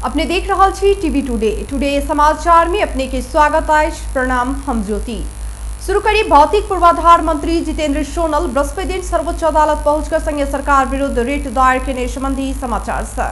अपने देख रहल छी टीवी टुडे। टुडे समाचार में अपने के स्वागत अछि। प्रणाम, हम ज्योति। शुरू करी भौतिक पूर्वाधार मंत्री जितेंद्र सोनल बृहस्पति दिन सर्वोच्च अदालत पहुंचकर संघीय सरकार विरुद्ध रिट दायर केने संबंधी समाचार से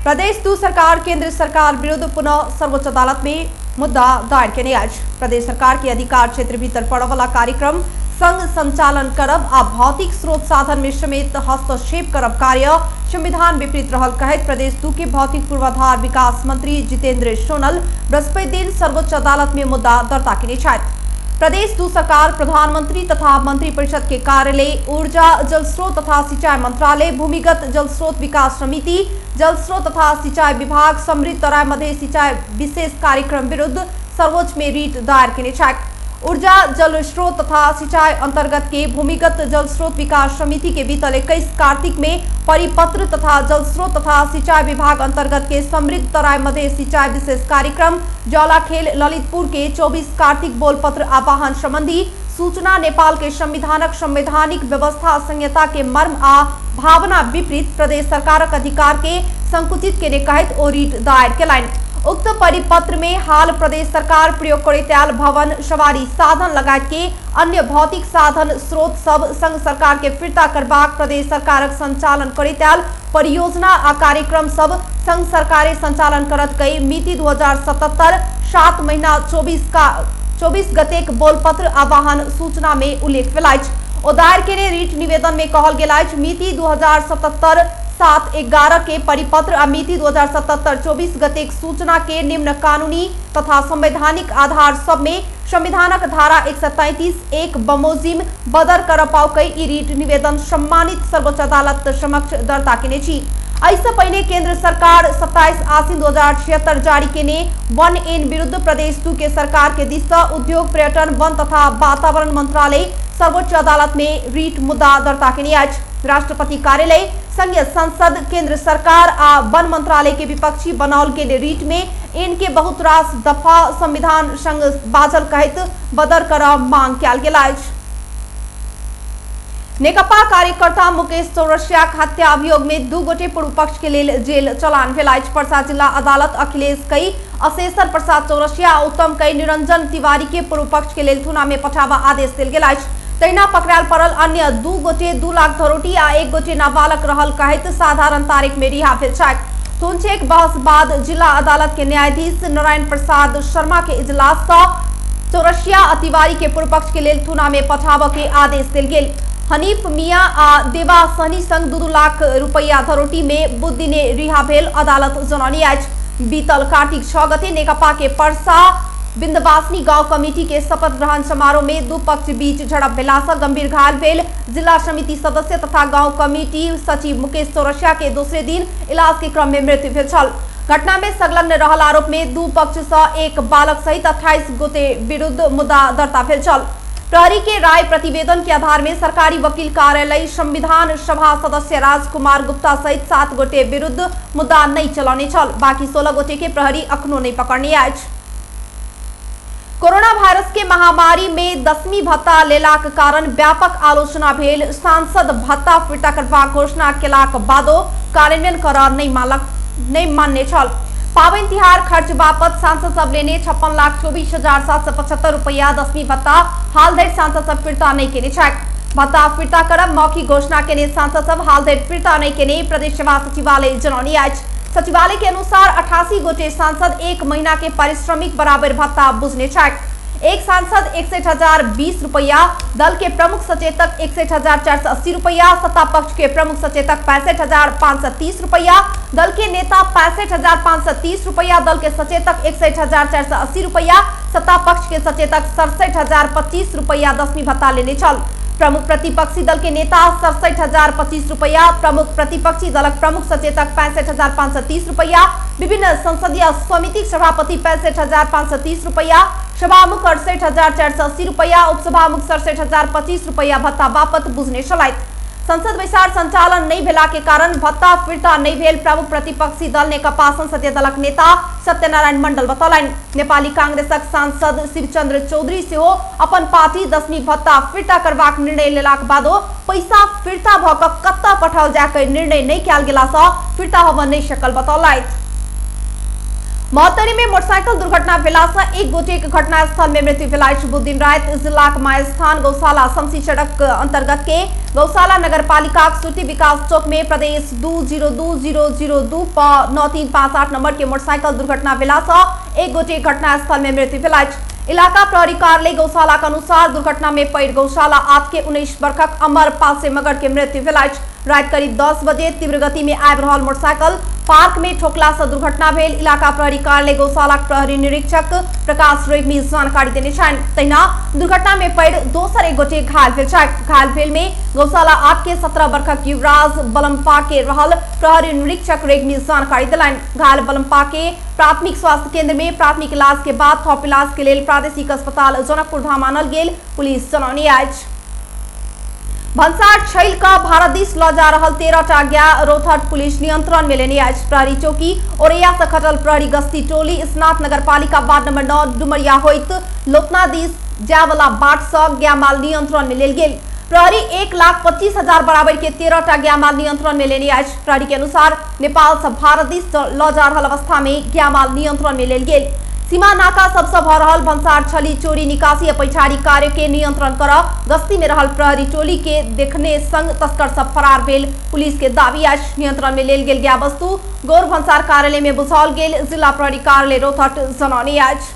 प्रदेश 2 सरकार केंद्र सरकार विरुद्ध पुनः सर्वोच्च अदालत में मुद्दा दायर केने अछि। प्रदेश सरकार के अधिकार क्षेत्र भीतर पड़य वाला कार्यक्रम संग संचालन करब आ भौतिक स्रोत साधन में समेत हस्तक्षेप करब कार्य संविधान विपरीत रहल कहैत प्रदेश 2 के भौतिक पूर्वाधार विकास मंत्री जितेंद्र सोनल बृहस्पति दिन सर्वोच्च अदालत में मुद्दा दर्ता केने छथि। प्रदेश 2 सरकार प्रधानमंत्री तथा मंत्री परिषद के कार्यालय, ऊर्जा जल स्रोत तथा सिंचाई मंत्रालय, भूमिगत जल स्रोत विकास समिति, जल स्रोत तथा सिंचाई विभाग, समृद्ध तराई मध्य सिंचाई विशेष कार्यक्रम विरुद्ध सर्वोच्च में रिट दायर केने छथि। ऊर्जा जल स्रोत तथा सिंचाई अंतर्गत के भूमिगत जल स्रोत विकास समिति के बीतल 21 कार्तिक में परिपत्र तथा जल स्रोत तथा सिंचाई विभाग अंतर्गत के समृद्ध तराई मध्य सिंचाई विशेष कार्यक्रम जौलाखेल ललितपुर के 24 कार्तिक बोलपत्र आवाहन संबंधी सूचना नेपाल के संविधानक संवैधानिक व्यवस्था संहिता के मर्म आ भावना विपरीत प्रदेश सरकारक अधिकार के संकुचित केने कहैत ओ रिट दायर केलनि। उक्त परिपत्र में हाल प्रदेश सरकार प्रयोग करैत आयल भवन, सवारी साधन लगायत के अन्य भौतिक साधन स्रोत सब संघ सरकार के फिर्ता करबाक प्रदेश सरकारक संचालन करैत आयल परियोजना आ कार्यक्रम सब संघ सरकारे संचालन करत कई मिति 2077 7 महीना 24 गतेक बोलपत्र आवाहन सूचना में उल्लेख भेल अछि। ओ दायर केने रिट निवेदन में कहल गेल अछि, मिति 2077 7/11 के परिपत्र आ मिति 2077 24 गतेक सूचना के निम्न कानूनी तथा संवैधानिक आधार सब में संविधानक धारा 133(1) बमोजिम बदर कर पाउ कई ई रिट निवेदन सम्मानित सर्वोच्च अदालत समक्ष दर्ता केने छी। एहिसँ पहिने केंद्र सरकार 27 आश्विन 2076 जारी केने 1N विरुद्ध प्रदेश 2 के सरकार के दिस सँ उद्योग, पर्यटन, वन तथा वातावरण मंत्रालय सर्वोच्च अदालत में रिट मुद्दा दर्ता केने अछि। राष्ट्रपति कार्यालय, संघीय संसद, केंद्र सरकार आ वन मंत्रालय के विपक्षी बनाओल गेल रिट में एन के बहुत रास दफा संविधान संग बाजल कहैत बदर कर मांग कयल गेल अछि। नेकपा कार्यकर्ता मुकेश चौरसियाक हत्या अभियोग में 2 गोटे पूर्व पक्ष के लेल जेल चलान भेल अछि। परसा जिला अदालत अखिलेश कई अशेषर प्रसाद चौरसिया आ उत्तम कई निरंजन तिवारी के पूर्व पक्ष के लेल थुना में पठाबा आदेश देल गेल अछि। तहिना पकड़ायल पड़ल अन्य 2 गोटे 2 लाख धरोटी आ 1 गोटे नाबालक रहल कहैत साधारण तारीख में रिहा भेल छथि। थुनचेक बहस बाद जिला अदालत के न्यायाधीश नारायण प्रसाद शर्मा के इजलास सँ चौरसिया आ तिवारी के पूर्व पक्ष के लेल थुना में पठाबऽ के आदेश देल गेल। हनीफ मियां आ देवा सहनी संग 2-2 लाख रुपया धरोटी में बुध दिने रिहा भेल अदालत जनौने अछि। बीतल कार्तिक 6 गते नेकपा के परसा बिंदवासिनी गांव कमेटी के शपथ ग्रहण समारोह में 2 पक्ष बीच झड़प भेला सँ गंभीर घायल भेल जिला समिति सदस्य तथा गांव कमेटी सचिव मुकेश चौरसिया के दोसरे दिन इलाज के क्रम में मृत्यु भेल छल। घटना में संलग्न रहल आरोप में 2 पक्ष सँ 1 बालक सहित 28 गोटे विरुद्ध मुद्दा दर्ता भेल छल। प्रहरी के राय प्रतिवेदन के आधार में सरकारी वकील कार्यालय संविधान सभा सदस्य राजकुमार गुप्ता सहित 7 गोटे विरुद्ध मुद्दा नहीं चलौने छल। बाकी 16 गोटे के प्रहरी अखनो नहीं पकड़ने अछि। कोरोना वायरस के महामारी में 10वीं भत्ता लेलाक कारण व्यापक आलोचना भेल। सांसद भत्ता फिर्ता करबाक घोषणा केलाक बादो कार्यान्वयन कर नहीं मानने छल। पाबनि तिहार खर्च बापत सांसद सब लेने 56,24,775 रुपया 10वीं भत्ता हाल धरि सांसद सब फिर्ता नहीं केने छथि। भत्ता फिर्ता करब मौखिक घोषणा केने सांसद सब हाल धरि फिर्ता नहीं केने प्रदेश सभा सचिवालय जनौने अछि। सचिवालय के अनुसार 88 गोटे सांसद 1 महीना के पारिश्रमिक बराबर भत्ता बुझने छथि। एक सांसद 61,020 रुपया, दल के प्रमुख सचेतक 61,480 रुपया, सत्ता पक्ष के प्रमुख सचेतक 65,530 रुपया, दल के नेता 65,530 रुपया, दल के सचेतक 61,480 रुपया, सत्ता पक्ष के सचेतक 67,025 रुपया 10वीं भत्ता लेने छल। प्रमुख प्रतिपक्षी दल के नेता 67,025 रुपया, प्रमुख प्रतिपक्षी दलक प्रमुख सचेतक 65,530 रुपया, विभिन्न संसदीय समिति सभापति 65,530 रुपया, सभामुख 68,480 रुपया, उपसभामुख 67,025 रुपया भत्ता बापत बुझने छलथि। संसद बैसार संचालन नहीं भेला के कारण भत्ता फिर्ता नहीं भेल प्रमुख प्रतिपक्षी दल नेकपा संसदीय दलक नेता सत्यनारायण मंडल बतौलनि। नेपाली कांग्रेसक सांसद शिवचंद्र चौधरी सेहो अपन पार्टी 10वीं भत्ता फिर्ता करबाक निर्णय लेलाक बादो पैसा फिर्ता भ क कतऽ पठाओल जाय के निर्णय नहीं कयल गेला सँ फिर्ता होबय नहीं सकल बतौलथि। महोत्तरी में मोटरसाइकिल दुर्घटना भेला से एक गोटे के घटनास्थल में मृत्यु भेल अछि। बुधदिन राति जिलाक मायस्थान गौशाला शमसी सड़क अंतर्गत के गौशाला नगर पालिका श्रुति विकास चौक में प्रदेश 202002 9358 नंबर के मोटरसाइकिल दुर्घटना भेला से एक गोटे घटनास्थल में मृत्यु भेल अछि। इलाका प्रहरी कार्यालय गौशाला के अनुसार दुर्घटना में पड़ि गौशाला 8 के 19 वर्षक अमर पासे मगर के मृत्यु भेल अछि। राति करीब 10 बजे तीव्र गति में आबि रहल मोटरसाइकिल पार्क में ठोकला से दुर्घटना भेल। इलाका प्रहरी कार्यालय गौशाला प्रहरी निरीक्षक प्रकाश रेग्मी जानकारी देने छनि। तहिना दुर्घटना में पड़ि दोसर एक गोटे घायल भेल छथि। घायल भेल में गौशाला 8 के 17 वर्षक युवराज बलम्पा के रहल प्रहरी निरीक्षक रेग्मी जानकारी देलनि। घायल बलम्पा के प्राथमिक स्वास्थ्य केंद्र में प्राथमिक इलाज के बाद थप इलाज के लेल प्रादेशिक अस्पताल जनकपुर धाम आनल गेल पुलिस जनौने अछि। भन्सार छैल का भारत दिस ल जा रहल 13 टा गाय रौतहट पुलिस नियंत्रण में लेने अछि। प्रहरी चौकी औरैया से खटल प्रहरी गश्ती टोली स्नात नगर पालिका वार्ड नंबर 9 डुमरिया होइत लोतना दिस जायवाला बाट से गाय माल नियंत्रण में लेल गेल। प्रहरी 1,25,000 बराबर के 13 टा गाय माल नियंत्रण में लेने अछि। प्रहरी के अनुसार नेपाल से भारत दिस ल जा रहल अवस्था में गाय माल नियंत्रण में लेल गेल। सीमा नाका सबसे भ रहल भन्सार छली चोरी निकासी आ पैठारी कार्य के नियंत्रण कर गश्ती में रहल प्रहरी टोली के देखने संग तस्कर सब फरार भेल पुलिस के दावी अछि। नियंत्रण में लेल गेल गाय वस्तु गौर भन्सार कार्यालय में बुझाओल गेल जिला प्रहरी कार्यालय रौतहट जनौने अछि।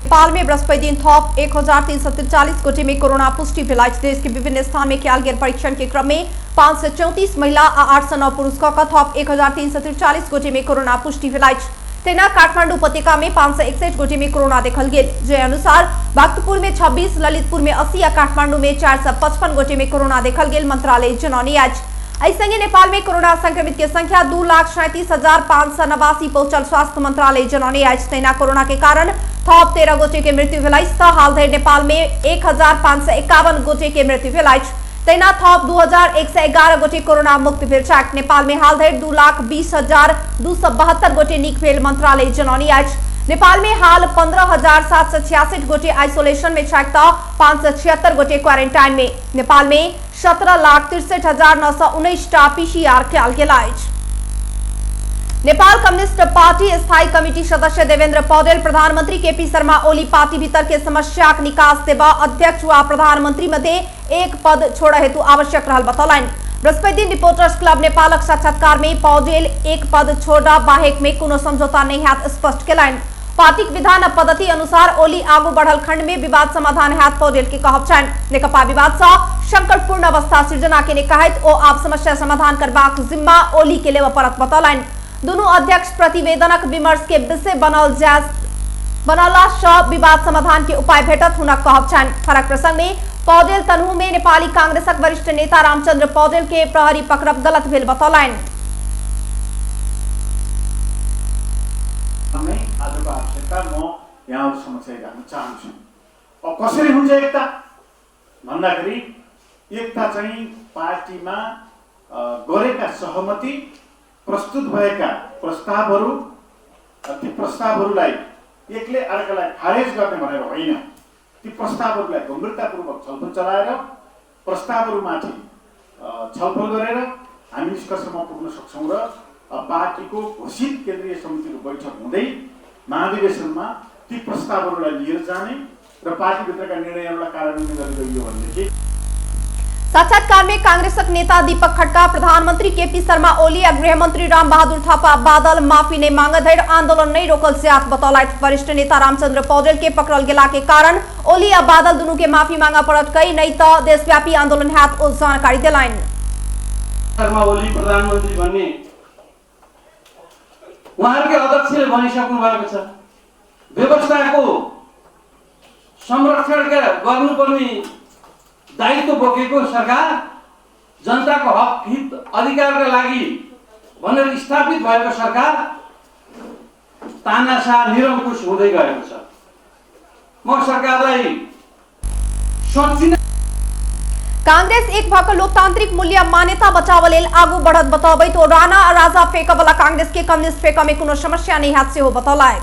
नेपाल में बृहस्पति दिन थप 1343 गोटे में कोरोना पुष्टि भेल अछि। देश के विभिन्न स्थान में कयल गेल परीक्षण के क्रम में 534 महिला आ 809 पुरुष क थप 1343 गोटे में कोरोना पुष्टि भेल अछि। तहिना काठमांडू उपत्यका में 561 गोटे में कोरोना देखल गेल, जे अनुसार भक्तपुर में 26, ललितपुर में 80 आ काठमांडू में 455 गोटे में कोरोना देखल गेल मंत्रालय जनौने अछि। एहि संगे नेपाल में कोरोना संक्रमित के संख्या 2,37,589 पहुंचल स्वास्थ्य मंत्रालय जनौने अछि। तहिना कोरोना के कारण थप 13 गोटे के मृत्यु भेल अछि त हाल धरि नेपाल में 1551 गोटे के मृत्यु भेल अछि। तहिना थप 2111 गोटे कोरोना मुक्त भेल छथि। नेपाल में हाल धरि 2,20,272 गोटे नीक भेल मंत्रालय जनौने अछि। नेपाल में हाल 15,766 गोटे आइसोलेशन में छथि त 576 गोटे क्वारेंटाइन में। नेपाल में 17,63,919 टा पीसीआर कयल गेल अछि। नेपाल कम्युनिस्ट पार्टी स्थायी कमिटी सदस्य देवेंद्र पौडेल प्रधानमंत्री केपी शर्मा ओली पार्टी भीतर के समस्याक निकास देबा अध्यक्ष व प्रधानमंत्री मध्य एक पद छोड़ हेतु आवश्यक रहल बतौलनि। बृहस्पति दिन रिपोर्टर्स क्लब नेपालक साक्षात्कार में पौडेल एक पद छोड़ बाहेक में कोनो समझौता नहीं हैत स्पष्ट केलनि। पार्टीक विधान पद्धति अनुसार ओली आगू बढ़ल खंड में विवाद समाधान हैत पौडेल के कहब छनि। नेकपा विवाद सँ संकटपूर्ण अवस्था सृजना केने कहैत ओ आब समस्या समाधान करबाक जिम्मा ओली के लेबऽ पड़त बतौलनि। दुनू अध्यक्ष प्रतिवेदनक विमर्श के विषय बनला सँ विवाद समाधान के उपाय भेटत हुनक कहब छनि। फरक प्रसंग में पौडेल तनहु में नेपाली कांग्रेसक वरिष्ठ नेता रामचंद्र पौडेल के प्रहरी पकड़ब गलत भेल बतौलनि। आजको आवश्यकता म यहाँहरू समक्ष राख्न चाहन्छु। अब कसरी हुन्छ एकता भन्दाखेरि एकता चाहिँ पार्टीमा गरेका सहमति, प्रस्तुत भएका प्रस्तावहरू, ती प्रस्तावहरूलाई एकले अर्कालाई खारेज गर्ने भनेर होइन, ती प्रस्तावहरूलाई गम्भीरतापूर्वक छलफल चलाएर प्रस्तावहरूमाथि छलफल गरेर हामी निष्कर्षमा पुग्न सक्छौँ र पार्टीको घोषित केन्द्रीय समितिको बैठक हुँदै महाधिवेशनमा ती प्रस्तावहरूलाई लिएर जाने र पार्टीभित्रका निर्णयहरूलाई कार्यान्वयन गरेर गइयो भनेदेखि। साक्षात्कार में कांग्रेसक नेता दीपक खड्का प्रधानमंत्री केपी शर्मा ओली आ गृहमंत्री राम बहादुर थापा बादल माफी नहीं मांग धरि आंदोलन नहीं रोकल जायत बतौलथि। वरिष्ठ नेता रामचंद्र पौडेल के पकड़ल गेला के कारण ओली आ बादल दुनू के माफी मांगा पड़त कई नहीं तो देशव्यापी आंदोलन हैत ओ जानकारी देलनि। शर्मा ओली प्रधानमन्त्री भन्ने उहाँहरूकै अध्यक्षले भनिसक्नु भएको छ। व्यवस्थाको संरक्षण गर्नुपर्ने दायित्व बोकेको सरकार जनताको हक हित अधिकारका लागि भनेर स्थापित भएको सरकार तानाशाह निरङ्कुश हुँदै गएको छ। म सरकारलाई सोच्दिनँ। कांग्रेस एक भक लोकतांत्रिक मूल्य मान्यता बचाव लेल आगू बढ़त बतौबैत ओ राणा आ राजा फेंक वाला कांग्रेस के कम्युनिस्ट फेंक में कोनो समस्या नहीं हैत सेहो बतौलथि।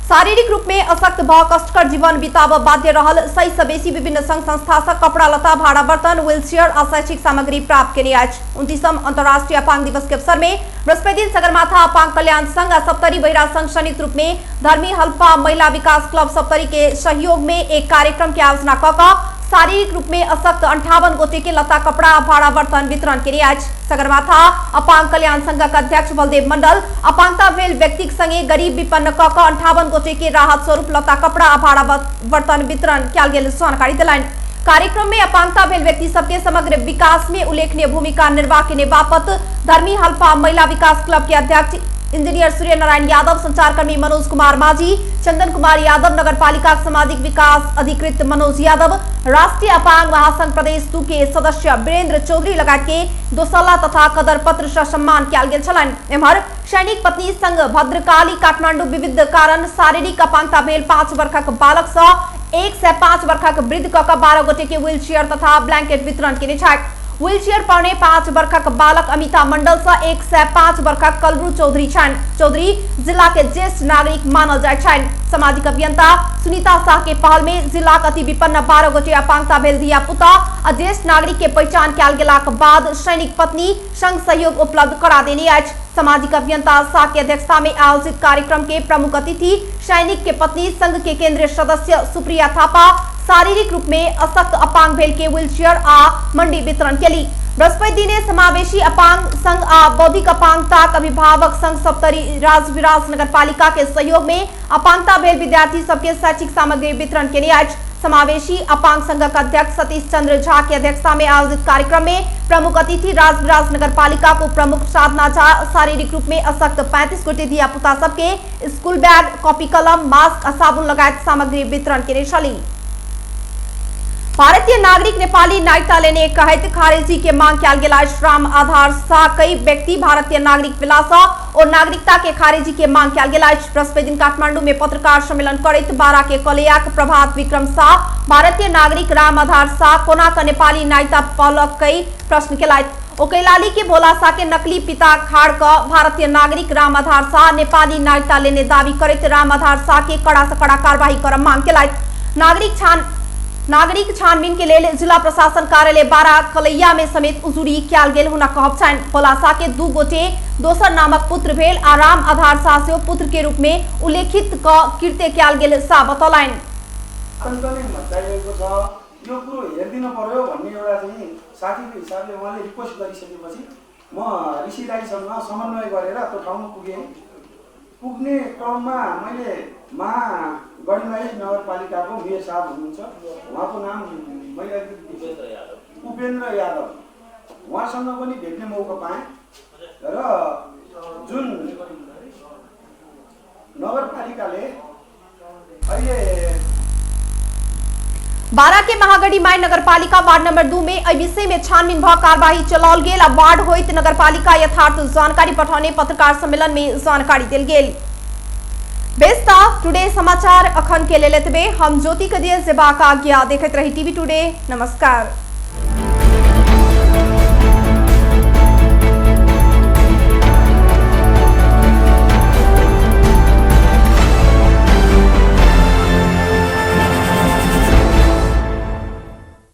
शारीरिक रूप में अशक्त भ कष्टकर जीवन बिताब बाध्य रहल 100 सँ बेसी विभिन्न संघ संस्था सँ कपड़ा लत्ता, भाड़ा बर्तन, व्हीलचेयर आ शैक्षिक सामग्री प्राप्त केने अछि। 29म अंतर्राष्ट्रीय अपांग दिवस के अवसर में बृहस्पति दिन सगरमाथा अपांग कल्याण संघ आ सप्तरी बहिरा संघ संयुक्त रूप में धर्मी हल्फा महिला विकास क्लब सप्तरी के सहयोग में एक कार्यक्रम के आयोजना क शारीरिक रूप में अशक्त 58 गोटे के लत्ता कपड़ा भाड़ा बर्तन वितरण केने अछि। सगरमाथा अपांग कल्याण संघक अध्यक्ष बलदेव मंडल अपांगता भेल व्यक्तिक संगे गरीब विपन्न क 58 गोटे के राहत स्वरूप लत्ता कपड़ा भाड़ा बर्तन वितरण कयल गेल जानकारी देलनि। कार्यक्रम में अपांगता भेल व्यक्ति सबके समग्र विकास में उल्लेखनीय भूमिका निर्वाह केने बापत धर्मी हल्फा महिला विकास क्लब के अध्यक्ष इंजीनियर सूर्य नारायण यादव, संचारकर्मी मनोज कुमार माझी, चंदन कुमार यादव, नगरपालिका सामाजिक विकास अधिकृत मनोज यादव, राष्ट्रीय अपांग महासंघ प्रदेश 2 के सदस्य वीरेंद्र चौधरी लगायत के दोसल्ला तथा कदर पत्र से सम्मान कयल गेल छलनि। एम्हर सैनिक पत्नी संघ भद्रकाली काठमांडू विविध कारण शारीरिक अपांगता भेल 5 वर्षक बालक सँ 105 वर्षक वृद्ध क 12 गोटे के व्हीलचेयर तथा ब्लैंकेट वितरण केने छथि। व्हीलचेयर 4.75 वर्षक बालक अमिता मंडल सँ 105 वर्षक कलरू चौधरी छनि। चौधरी जिला के ज्येष्ठ नागरिक मानल जाइत छनि। सामाजिक अभियंता सुनीता शाह के पहल में जिलाक अति विपन्न 12 गोटे अपांगता भेल धिया पुता आ ज्येष्ठ नागरिक के पहचान कयल गेलाक बाद सैनिक पत्नी संघ सहयोग उपलब्ध करा देने अछि। सामाजिक अभियंता शाह के अध्यक्षता में आयोजित कार्यक्रम के प्रमुख अतिथि सैनिक के पत्नी संघ के केंद्रीय सदस्य सुप्रिया थापा शारीरिक रूप में अशक्त अपांग भेल के व्हीलचेयर आ मंडी वितरण केली। बृहस्पति दिने समावेशी अपांग संघ आ बौद्धिक अपांगताक अभिभावक संघ सप्तरी राजविराज नगरपालिका के सहयोग में अपांगता भेल विद्यार्थी सबके शैक्षिक सामग्री वितरण केने अछि। समावेशी अपांग संघक अध्यक्ष सतीश चंद्र झा के अध्यक्षता में आयोजित कार्यक्रम में प्रमुख अतिथि राजविराज नगरपालिका को प्रमुख साधना झा शारीरिक रूप में अशक्त 35 गोटे धिया पुता सबके स्कूल बैग, कॉपी कलम, मास्क आ साबुन लगायत सामग्री वितरण केने छली। भारतीय नागरिक नेपाली नागरिकता लेने कहैत खारिजी के मांग कयल गेल अछि। राम आधार शाह कई व्यक्ति भारतीय नागरिक भेलासँ और नागरिकता के खारिजी के मांग कयल गेल अछि। बृहस्पति दिन काठमांडू में पत्रकार सम्मेलन करैत बारा के कलैयाक प्रभात विक्रम शाह भारतीय नागरिक राम आधार शाह कोना क नेपाली नागरिकता पौलक कई प्रश्न केलथि। ओ कैलाली के भोला शाह के नकली पिता खाड़ क भारतीय नागरिक राम आधार शाह नेपाली नागरिकता लेने दावी करैत राम आधार शाह के कड़ा से कड़ा कार्रवाई कर मांग केलथि। नागरिक छानबीन के लेल जिला प्रशासन कार्यालय 12 कलैया में समेत उजुरी कयल गेल हुनक कहब छनि। भोला शाह के 2 गोटे दोसर नामक पुत्र भेल आ राम आधार शाह सेहो पुत्र के रूप में उल्लेखित क कृत्य कयल गेल शाह बतौलनि। आतंक नै मचाइरहेको छ, यो कुरो हेरिदिनु पर्यो भन्ने एउटा चाहिँ साथीको हिसाबले उहाँले रिक्वेस्ट गरिसकेपछि म ऋषि राईसँग समन्वय गरेर त्यो ठाउँमा पुगेँ। पुग्ने क्रममा मैले महागढीमाई नगरपालिकाको मेयर साहब हुनुहुन्छ, उहाँको नाम मैले अलिकति उपेन्द्र यादव, उहाँसँग पनि भेट्ने मौका पाएँ र जुन नगरपालिकाले अहिले बारा के महागढ़ी माई नगरपालिका वार्ड नंबर 2 में एहि विषय में छानबीन भ कार्यवाही चलाओल गेल आ वार्ड होइत नगरपालिका यथार्थ जानकारी पठौने पत्रकार सम्मेलन में जानकारी देल गेल। बेस्ता टुडे समाचार अखन के लेल एतबे। हम ज्योति के दिए जेबाक आज्ञा। देखैत रही टीवी टुडे। नमस्कार।